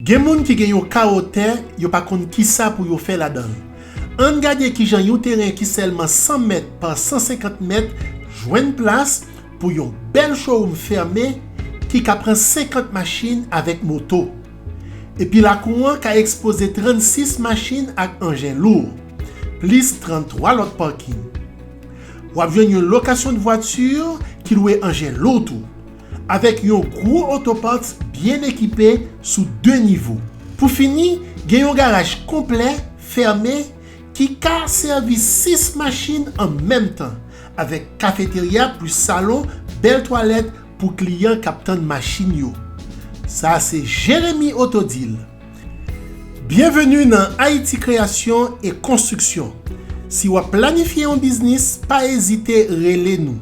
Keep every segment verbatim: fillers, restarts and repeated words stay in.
Gen moun ki gen yon kawo tè, yo pa konn kisa pou yo fè ladan l. Ann gade kijan yon teren ki sèlman san mèt pa san senkant mèt jwenn plas pou yon bèl showroom fèmen ki ka pran senkant machin avèk moto. Epi lakou an ka ekspoze trannsis machin ak anjen lou, plis tranntwa lòt pakin. W ap jwenn yon lokasyon de vwati ki lwe anjen lou tou, avèk yon gwo otoparts byen ekipe sou de nivo. Pou fini, gen yon garaj konplè, fèmen, ki ka sèvi sis machin an menm tan, avèk kafeterya plis salon, bèl twalèt pou kliyan k ap tann machin yo. Sa a se Jeremy Autodeal. Byenveni nan Ayiti Kreyasyon e Konstriksyon. Si w ap planifye yon biznis, pa ezite rele nou.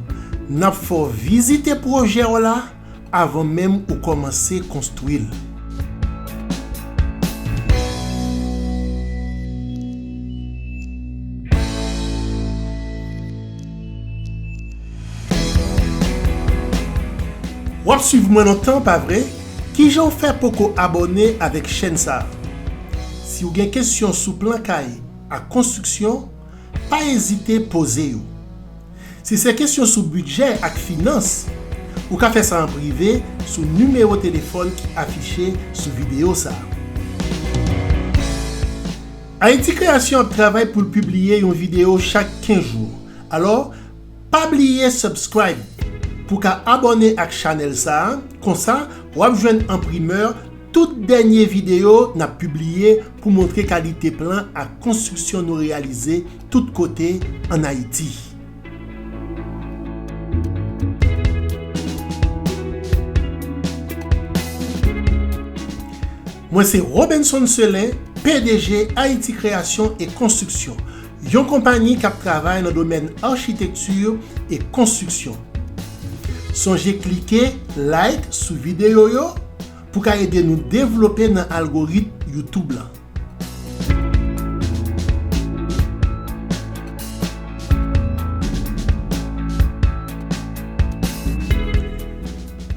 N ap fè w vizite pwojè w la avan menm ou kòmanse konstwi l. W ap swiv mwen lontan, pa vre? Kijan w fè poko abòne avèk chèn sa a? Si w gen kesyon sou plan kay ak konstriksyon, pa ezite poze yo. Si se kesyon sou bidjè ak finans, ou ka fè sa an prive sou nimewo telefòn ki afiche sou videyo sa a. Ayiti Kreyasyon ap travay pou l pibliye yon videyo chak kenz jou. Alò, pa bliye subscribe pou w ka abòne ak chanèl sa a, konsa w ap jwenn an primè tout dènye videyo n ap pibliye pou montre kalite plan ak konstriksyon nou reyalize tout kote ann Ayiti. Mwen se Robenson Selin, P D G Ayiti Kreyasyon e Konstriksyon, yon konpayi k ap travay nan domèn achitekti e konstriksyon. Sonje klike like sou videyo yo pou ka ede nou devlope nan algoritm YouTube la.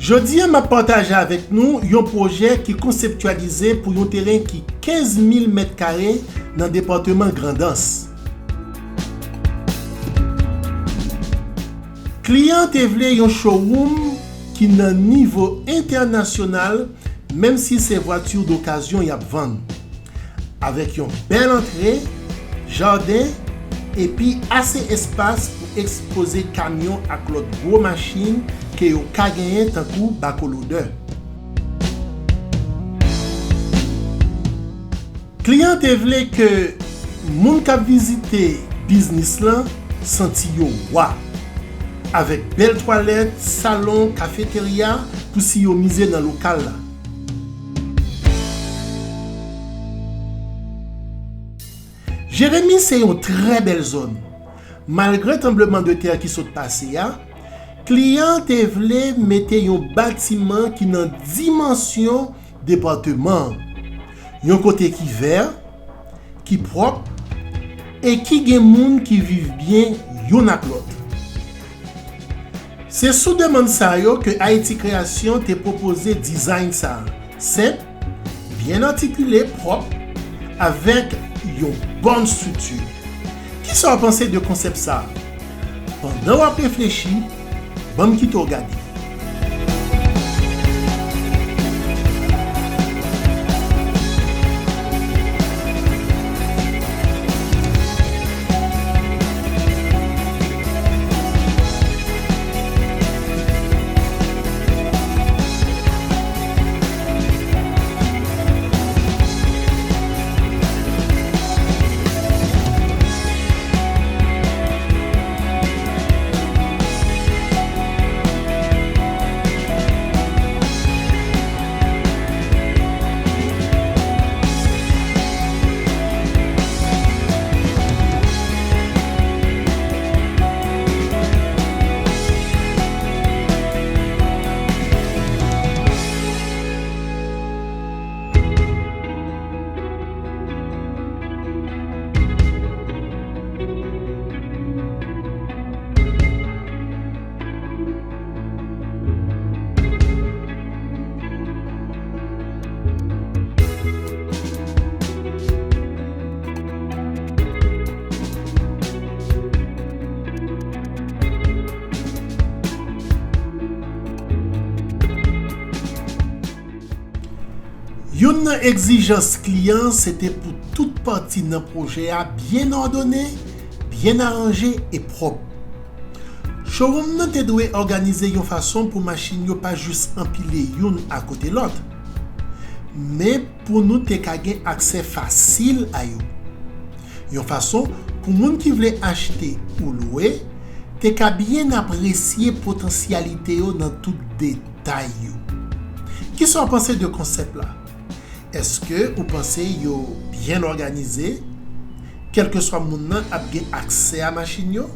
Jodi a, m ap pataje avèk nou yon pwojè ki konseptyalize pou yon teren ki kenz mil mèt kare nan depatman Grandans. Kliyan an te vle yon showroom ki nan nivo entènasyonal, menm si se vwati dokazyon y ap vann. Avèk yon bèl antre, jaden, epi ase espas pou ekspoze kamyon ak lòt gwo machin ke yo ka genyen, tankou bakolodè. Kliyan an te vle ke moun k ap vizite biznis lan santi yo wa, avèk bèl twalèt, salon, kafeterya, pou si yo mize nan lokal la. Jeremi se yon trè bèl zòn. Malgre tranblemanntè ki sot pase a, kliyan an te vle mete yon batiman ki nan dimansyon depatman an, yon kote ki vè, ki pwòp, e ki gen moun ki viv byen youn ak lòt. Se sou demann sa yo ke Ayiti Kreyasyon te pwopoze dizayn sa a, senp, byen atikile, pwòp, avèk yon bòn estrikti. Kisa w panse de konsèp sa a? Pandan w ap reflechi, ban m kite w gade. Youn nan egzijans kliyan se te pou tout pati nan pwojè a byen òdone, byen aranje e pwòp. Showroom nan te dwe òganize yon fason pou machin yo pa jis anpile youn akote lòt, men pou nou te ka gen aksè fasil a yo. Yon fason pou moun ki vle achte ou lwe te ka byen apresye potansyalite yo nan tout detay yo. Kisa w panse de konsèp la? Èske ou panse yo byen òganize? Kèlkeswa moun nan ap gen aksè a machin yo?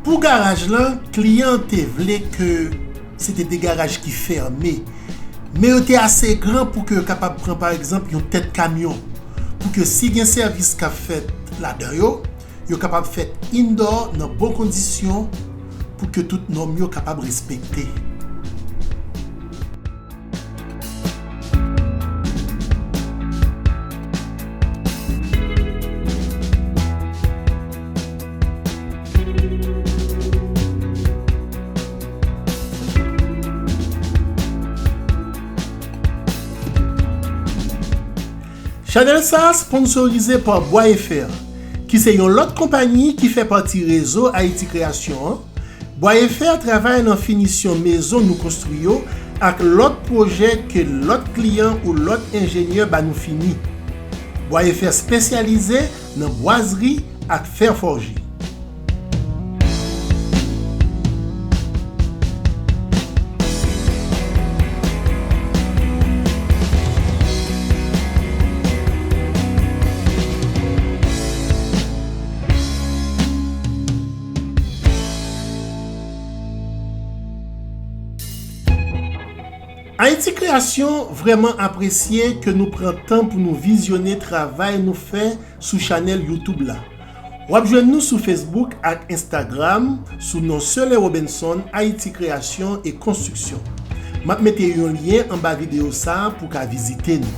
Pou garaj lan, kliyan an te vle ke se te de garaj ki fèmen, men yo te ase gran pou ke yo kapab pran, pa egzanp, yon tèt kamyon, pou ke si gen sèvis k ap fèt ladan yo, yo kapab fèt indoor nan bon kondisyon, pou ke tout nòm yo kapab respekte. Chanèl sa a sponsorize pa Bois Eiffel, ki se yon lòt konpayi ki fè pati rezo Ayiti Kreyasyon an. Bois Eiffel travay nan finisyon mezon nou konstwi yo ak lòt pwojè ke lòt kliyan ou lòt enjenyè ba nou fini. Bois Eiffel espesyalize nan bwazri ak fè fòje. Ayiti Kreyasyon vrèman apresye ke nou pran tan pou nou vizyone travay nou fè sou chanèl YouTube la. W ap jwenn nou sou Facebook ak Instagram sou non Sele Robinson, Ayiti Kreyasyon e Konstriksyon. M ap mete yon lyen anba videyo sa a pou w ka vizite nou.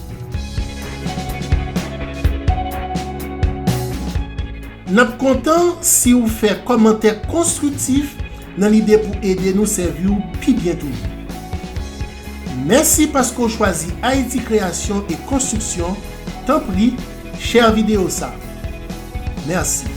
N ap kontan si w fè kòmantè konstriktif nan lide pou ede nou sèvi w pi byen toujou. Mèsi paske w chwazi Ayiti Kreyasyon e Konstriksyon. Tanpri, share videyo sa. Mèsi.